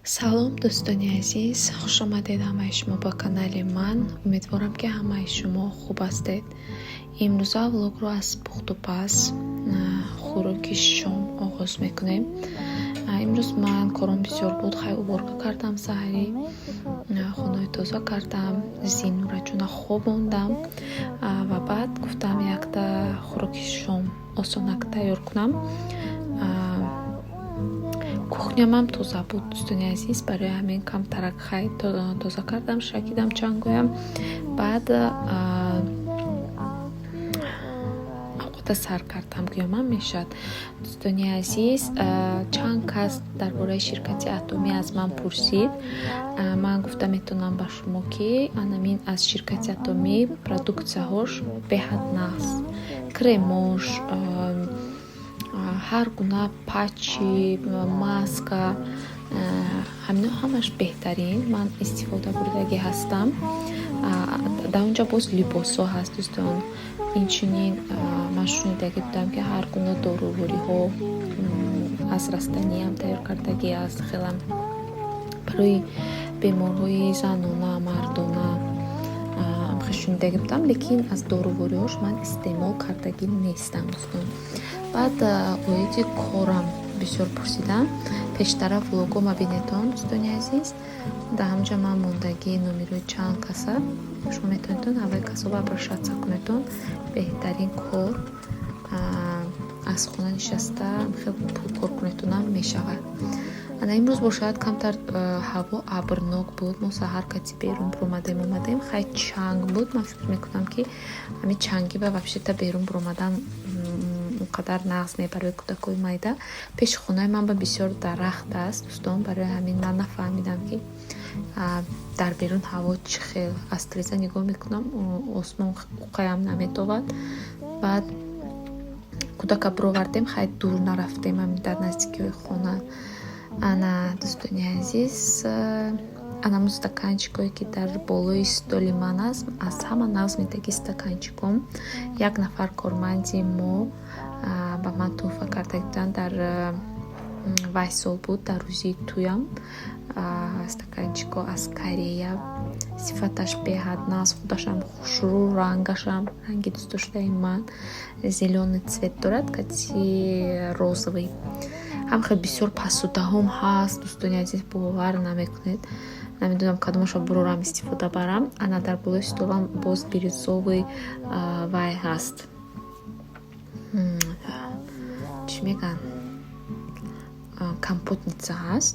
Салом, дӯстони азиз, хушомадед ҳамаи шумо ба канали ман. Умедворам, ки ҳамаи шумо хуб ҳастед. Имрӯза влогро аз пухтупаз, хӯроки шом оғоз мекунем. Имрӯз ман кором бисёр буд. Хай, уборка кардам, саҳарӣ хонаи тоза кардам, Зиннураҷона хобондам ва баъд гуфтам, якта хӯроки шом осонак тайёр кунам. Кухнямам тоза буд, дӯстони азиз, барои ҳамин камтарак хай тоза кардам, шакидам чангоям, баъд овқота сар кардам, гӯямам мешавад. Дӯстони азиз, чанд кас дар бораи ширкати Атомӣ аз ман пурсид. Ман гуфта метавонам ба шумо, ки анамин аз ширкати Атомӣ продуксияҳош беҳад нағз: кремош, ҳар гуна патчи, маска, ҳамино ҳамаш беҳтарин. Ман истифода бурдагӣ ҳастам. Дар он ҷо боз либосҳо ҳаст, дӯстон. Инчунин ман шунидагӣ будам, ки ҳар гуна дорувориҳо аз растаниам тайёр кардагӣ аст, хелам барои беморҳои занона, мардона шунидагӣ будам, лекин аз дорувориҳош ман истеъмол кардагӣ нестам, дӯстон. Баъд оиди корам бисёр пурсидам. Пештара влогома бинетон, дӯстони азиз, дар ҳамҷа ман мондагӣ номерои чанд каса, шумо метавонедон аввали касоба обращаться кунедон. Беҳтарин кор, аз хона нишаста хел пул кор кунедонам мешавад. Ана имрӯз бошад, камтар ҳаво абрнок буд. Мо саҳар кати берун биромадем, омадем, хай, чанг буд. Ман фикр мекунам, ки ҳамин чангиба вообще-то берун биромадан он қадар нағз не барои кӯдакои майда. Пеши хонаи ман ба бисёр дарахт аст, дӯстон, барои ҳамин ман нафаҳмидам, ки дар берун ҳаво чӣ хел. Аз тиреза нигоҳ мекунам, осмон уқаям наметовад. Баъд кӯдака бировардем, хай, дур нарафтем, ҳамин дар наздикиҳои хона. Ана, дӯстони азиз, анамун стаканчикое, ки дар болои столи ман аст, аз ҳама нағз медаги стаканчиком. Як нафар корманди мо ба ман тӯҳфа карда буданд, дар вай сол буд, дар рӯзи тӯям. Стаканчико аз Корея, сифаташ беҳад нағз, худашам хушрӯ, рангашам ранги дӯстдоштаи ман, зелёный цвет дорад кати розовый. Ҳам хел бисёр посудаҳом ҳаст, дӯстони азиз, бовар намекунед. Намедонам, кадомашро бурорам, истифода барам. Ана дар болои столам боз бирюзовый вай ҳаст, чӣ мегӯянд, компотница ҳаст,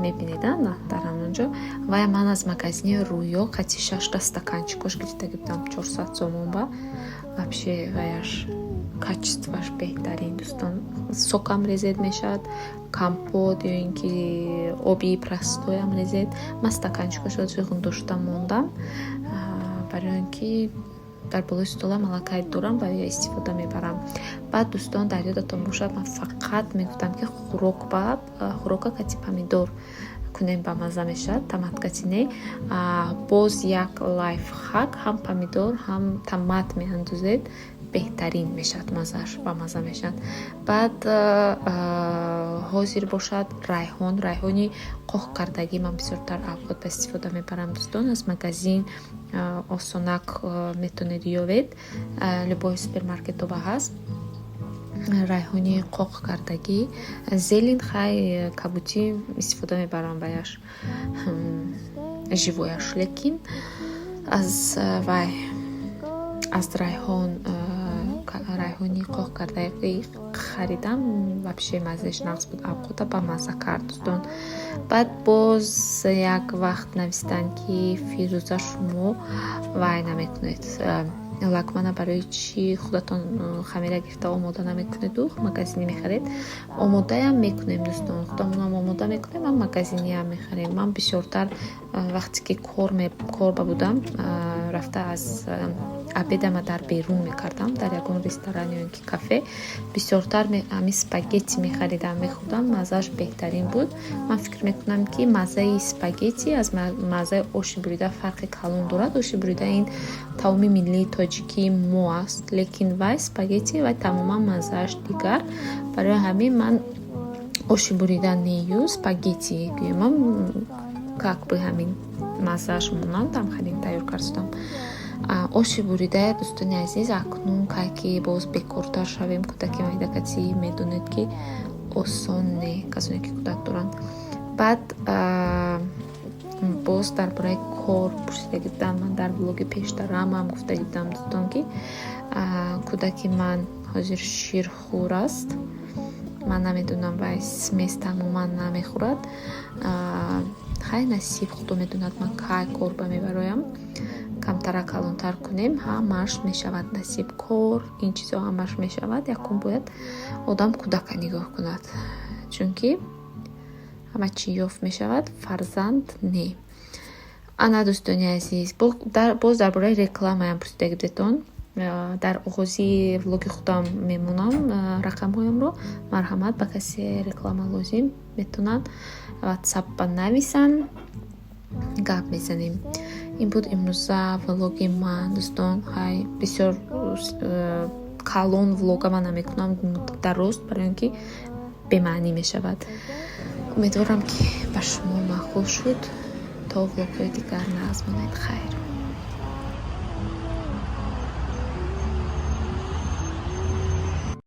мебинед, ана дар ҳамон ҷо. Вай ман аз магазини Рӯё кати шашта стаканчикош гирифта будам 400 сомон ба. Вообще ваяш качествоаш беҳтарин, дӯстон. Сокам резед мешавад, компот ё ин ки оби простоям резед. Ман стаканчикошро ҷиғ дошта мондам, барои он ки дар болои столам аллакай дорам ва истифода мебарам. Баъд, дӯстон, дар ёдатон бошад, ман фақат мегуфтам, ки хӯрок ба хӯрока кати помидор кунем, ба мазза мешавад, томат кати не. Боз як лайфхак: ҳам помидор, ҳам томат меандозед, беҳтарин мешавад, маззааш ба мазза мешавад. Баъд ҳозир бошад райҳон, райҳони қоқ кардагӣ ман бисёртар авқот ба истифода мебарам, дӯстон. Аз магазин осонак метавонед ёвед, любой супермаркетҳо ҳаст райҳони қоқ кардагӣ. Зелень, хай, кабутӣ истифода мебарам, ваяш живояш, лекин аз вай, аз райҳон, райҳони қоқ кардагӣ харидам, вообще маззааш нағз буд, авқота ба мазза кард, дӯстон. Баъд боз як вақт навистанд, ки Фирӯза, шумо вай намекунед, лагмана барои чӣ худатон хамира гирифта омода намекунеду магазинӣ мехаред? Омодаям мекунем, дӯстон, худамонам омода мекунем, ам магазиниам мехарем. Ман бисёртар вақте ки корба будам, рафта аз обедама дар берун мекардам, дар ягон ресторан ё ин ки кафе, бисёртар ҳамин спагетти мехаридам, мехӯрдам, маззааш беҳтарин буд. Ман фикр мекунам, ки маззаи спагетти аз маззаи оши бурида фарқи калон дорад. Оши бурида ин таоми миллии тоҷикии мо аст, лекин вай спагетти, вай тамоман маззааш дигар. Барои ҳамин ман Оши бурида нею, спагетти гӯямам, как бы ҳамин маззааш монанд, ҳам тайёр кардам. Оши бурида, дӯстони азиз, акнун кай ки боз бекортар шавем, кӯдаки майдакатӣ, медонед, ки осон не, касоне ки кӯдак доранд. Баъд боз дар бораи кор пурсида будам. Ман дар влоги пештарамам гуфта будам, дӯстон, ки кӯдаки ман ҳозир ширхӯр аст. Ман намедонам, вай смесь тамоман намехӯрад. Хай, насиб, Худо медонад, ман кай кор ба мебароям. Камтара калонтар кунем, ҳамаш мешавад, насиб, кор, ин чизо ҳамаш мешавад. Якум бояд одам кӯдака нигоҳ кунад, чунки ҳама чӣ ёфт мешавад, фарзанд не. Ана, дӯстони азиз, боз дар бораи рекламаям пурсида будетон. Дар оғози влоги худам мемонам рақамҳоямро. Марҳамат, ба касе реклама лозим, метавонанд Ватсаппа нависанд, гап мезанем. Ин буд имрӯза влоги ман, дӯстон. Хай, бисёр калон влога ман намекунам дароз, барои он ки бемаънӣ мешавад. Умедворам, ки ба шумо маъқул шуд. То влогҳои дигар нағз монед, хайр.